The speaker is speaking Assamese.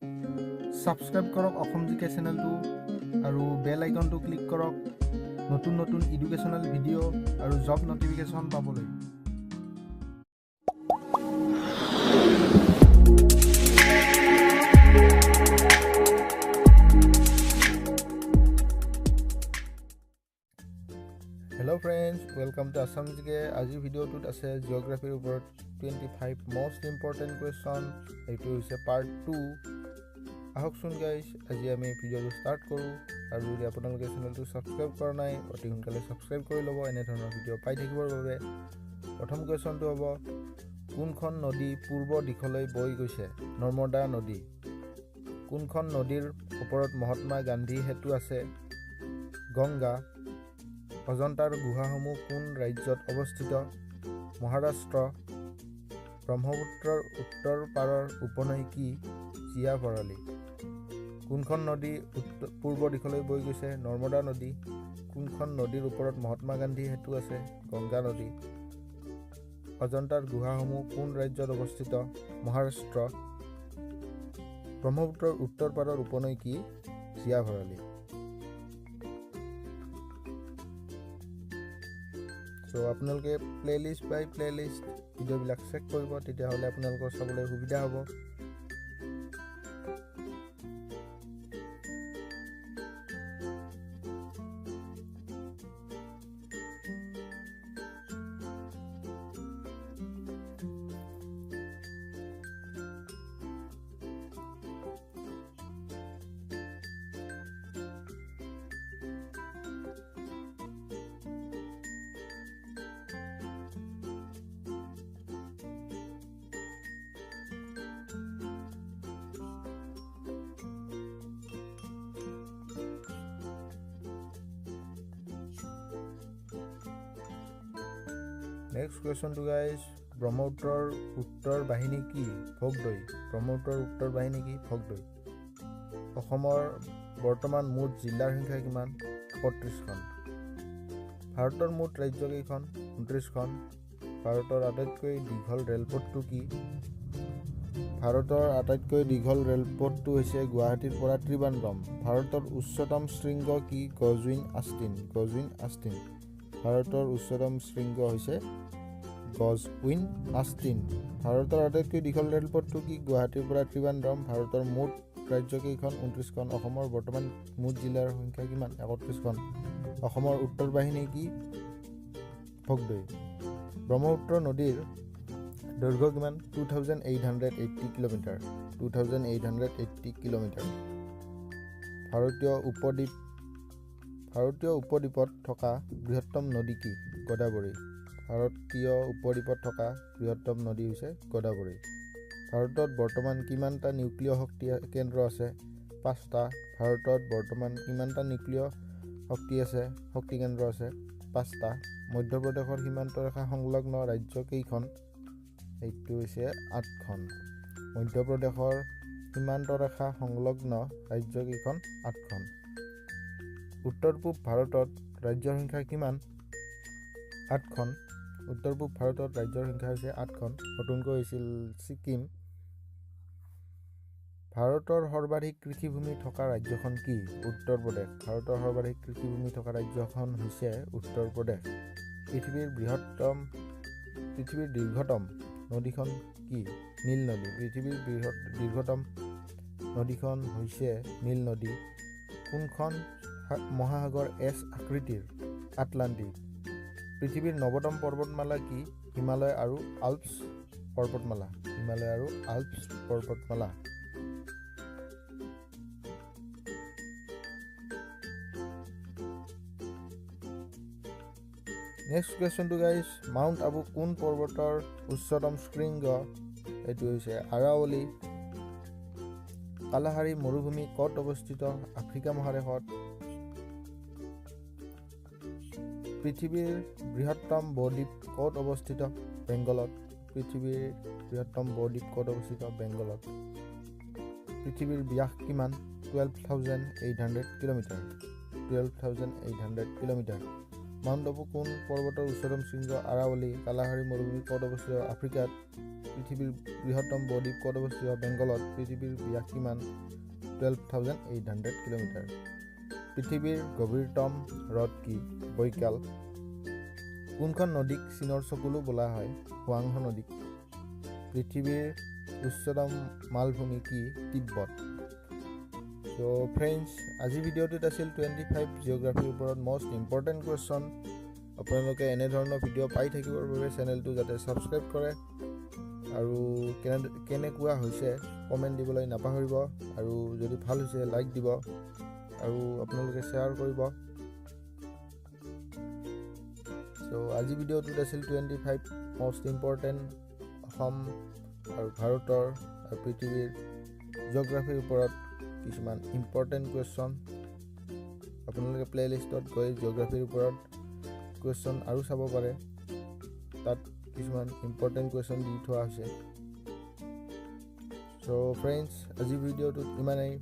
ছাবস্ক্ৰাইব কৰক অসম জিকে চেনেলটো আৰু বেল আইকনটো ক্লিক কৰক নতুন নতুন এডুকেশ্যনেল ভিডিঅ' আৰু জব নটিফিকেশ্যন পাবলৈ। Hello' friends, welcome to Assam GK. আজিৰ ভিডিঅ'টোত আছে জিঅ'গ্ৰাফীৰ ওপৰত 25 মষ্ট ইম্পৰ্টেণ্ট কুৱেশ্যন। এইটো হৈছে পাৰ্ট 2। আহকচোন গাইজ, আজি আমি ভিডিঅ'টো ষ্টাৰ্ট কৰোঁ। আৰু যদি আপোনালোকে চেনেলটো ছাবস্ক্ৰাইব কৰা নাই, অতি সোনকালে ছাবস্ক্ৰাইব কৰি ল'ব এনেধৰণৰ ভিডিঅ' পাই থাকিবৰ বাবে। প্ৰথম কুৱেশ্যনটো হ'ব, কোনখন নদী পূৰ্ব দিশলৈ বৈ গৈছে? নৰ্মদা নদী। কোনখন নদীৰ ওপৰত মহাত্মা গান্ধী সেতু আছে? গংগা। অজন্তাৰ গুহাসমূহ কোন ৰাজ্যত অৱস্থিত? মহাৰাষ্ট্ৰ। ব্ৰহ্মপুত্ৰৰ উত্তৰ পাৰৰ উপনৈ কি? জীয়া ভৰালী। কোনখন নদী পূৰ্ব দিশলৈ বৈ গৈছে? নৰ্মদা নদী। কোনখন নদীৰ ওপৰত মহাত্মা গান্ধী সেতু আছে? গংগা নদী। অজন্তাৰ গুহাসমূহ কোন ৰাজ্যত অৱস্থিত? মহাৰাষ্ট্ৰ। ব্ৰহ্মপুত্ৰৰ উত্তৰ পাৰৰ উপনৈ কি? জীয়া ভৰালী। চ' আপোনালোকে প্লে'লিষ্ট বাই প্লে'লিষ্ট ভিডিঅ'বিলাক চেক কৰিব, তেতিয়াহ'লে আপোনালোকৰ চাবলৈ সুবিধা হ'ব। নেক্সট কুৱেশ্যনটো গাইজ, ব্ৰহ্মপুত্ৰৰ উত্তৰ বাহিনী কি? ভোগদৈ। ব্ৰহ্মপুত্ৰৰ উত্তৰ বাহিনী কি? ভোগদৈ। অসমৰ বৰ্তমান মুঠ জিলাৰ সংখ্যা কিমান? 31খন। ভাৰতৰ মুঠ ৰাজ্য কেইখন? 29খন। ভাৰতৰ আটাইতকৈ দীঘল ৰেলপথটো কি? ভাৰতৰ আটাইতকৈ দীঘল ৰেলপথটো হৈছে গুৱাহাটীৰ পৰা ত্ৰিবান্দ্ৰম। ভাৰতৰ উচ্চতম শৃংগ কি? Godwin Austen. Godwin Austen. ভাৰতৰ উচ্চতম শৃংগ হৈছে গজউইন আষ্টিন। ভাৰতৰ আটাইতকৈ দীঘল ৰেলপথটো কি? গুৱাহাটীৰ পৰা ত্ৰিবান্দ্ৰম। ভাৰতৰ মুঠ ৰাজ্য কেইখন? 29খন। অসমৰ বৰ্তমান মুঠ জিলাৰ সংখ্যা কিমান? 31খন। অসমৰ উত্তৰ বাহিনী কি? ভোগদৈ। ব্ৰহ্মপুত্ৰ নদীৰ দৈৰ্ঘ্য কিমান? 2880 কিলোমিটাৰ। 2880 কিলোমিটাৰ। ভাৰতীয় উপদ্বীপত থকা বৃহত্তম নদী কি? গোদাবৰী। ভাৰতীয় উপদ্বীপত থকা বৃহত্তম নদী হৈছে গোদাবৰী। ভাৰতত বৰ্তমান কিমানটা নিউক্লিয় শক্তি কেন্দ্ৰ আছে? 5টা। ভাৰতত বৰ্তমান কিমানটা নিউক্লিয় শক্তি কেন্দ্ৰ আছে? 5টা। মধ্যপ্ৰদেশৰ সীমান্ত ৰেখা সংলগ্ন ৰাজ্য কেইখন? এইটো হৈছে 8খন। মধ্যপ্ৰদেশৰ সীমান্ত ৰেখা সংলগ্ন ৰাজ্য কেইখন? 8খন। উত্তৰ পূব ভাৰতত ৰাজ্যৰ সংখ্যা কিমান? 8খন। উত্তৰ পূব ভাৰতত ৰাজ্যৰ সংখ্যা হৈছে 8খন। নতুনকৈ হৈছিল ছিকিম। ভাৰতৰ সৰ্বাধিক কৃষিভূমি থকা ৰাজ্যখন কি? উত্তৰ প্ৰদেশ। ভাৰতৰ সৰ্বাধিক কৃষিভূমি থকা ৰাজ্যখন হৈছে উত্তৰ প্ৰদেশ। পৃথিৱীৰ দীৰ্ঘতম নদীখন কি? নীল নদী। পৃথিৱীৰ দীৰ্ঘতম নদীখন হৈছে নীল নদী। কোনখন মহাসাগৰ এছ আকৃতিৰ? আটলাণ্টিক। পৃথিৱীৰ নৱতম পৰ্বতমালা কি? হিমালয় আৰু আল্পছ পৰ্বতমালা। হিমালয় আৰু আল্পছ পৰ্বতমালা। নেক্সট কুৱেশ্যনটো গাইজ, মাউণ্ট আবু কোন পৰ্বতৰ উচ্চতম শৃংগ? এইটো হৈছে আৰাৱলী। কালাহাৰী মৰুভূমি ক'ত অৱস্থিত? আফ্ৰিকা মহাদেশত। পৃথিৱীৰ বৃহত্তম বদ্বীপ ক'ত অৱস্থিত? বেংগলত। পৃথিৱীৰ বৃহত্তম বদ্বীপ ক'ত অৱস্থিত? বেংগলত। পৃথিৱীৰ ব্যাস কিমান? 12,800 কিলোমিটাৰ। 12,800 কিলোমিটাৰ। মাউণ্ট আবু কোন পৰ্বতৰ উচ্চতম শৃংগ? আৰাৱলী। কালাহাৰী মৰুভূমি ক'ত অৱস্থিত? আফ্ৰিকাত। পৃথিৱীৰ বৃহত্তম বদ্বীপ ক'ত অৱস্থিত? বেংগলত। পৃথিৱীৰ ব্যাস কিমান? 12,800 কিলোমিটাৰ। পৃথিৱীৰ গভীৰতম হ্ৰদ কি? বৈকাল। কোনখন নদীক চীনৰ চকুলো বোলা হয়? হোৱাংহ নদীক। পৃথিৱীৰ উচ্চতম মালভূমি কি? তিব্বত। চ' ফ্ৰেণ্ডছ, আজিৰ ভিডিঅ'টোত আছিল 25 জিঅ'গ্ৰাফীৰ ওপৰত মষ্ট ইম্পৰ্টেণ্ট কুৱেশ্যন। আপোনালোকে এনেধৰণৰ ভিডিঅ' পাই থাকিবৰ বাবে চেনেলটো যাতে ছাবস্ক্ৰাইব কৰে আৰু কেনেকুৱা হৈছে কমেণ্ট দিবলৈ নাপাহৰিব, আৰু যদি ভাল হৈছে লাইক দিব আৰু আপোনালোকে শ্বেয়াৰ কৰিব। চ' আজিৰ ভিডিঅ'টোত আছিল 25 মষ্ট ইম্পৰ্টেণ্ট অসম আৰু ভাৰতৰ আৰু পৃথিৱীৰ জিঅ'গ্ৰাফীৰ ওপৰত কিছুমান ইম্পৰ্টেণ্ট কুৱেশ্যন। আপোনালোকে প্লে'লিষ্টত গৈ জিঅ'গ্ৰাফীৰ ওপৰত কুৱেশ্যন আৰু চাব পাৰে, তাত কিছুমান ইম্পৰ্টেণ্ট কুৱেশ্যন দি থোৱা হৈছে। চ' ফ্ৰেণ্ডছ, আজিৰ ভিডিঅ'টোত ইমানেই।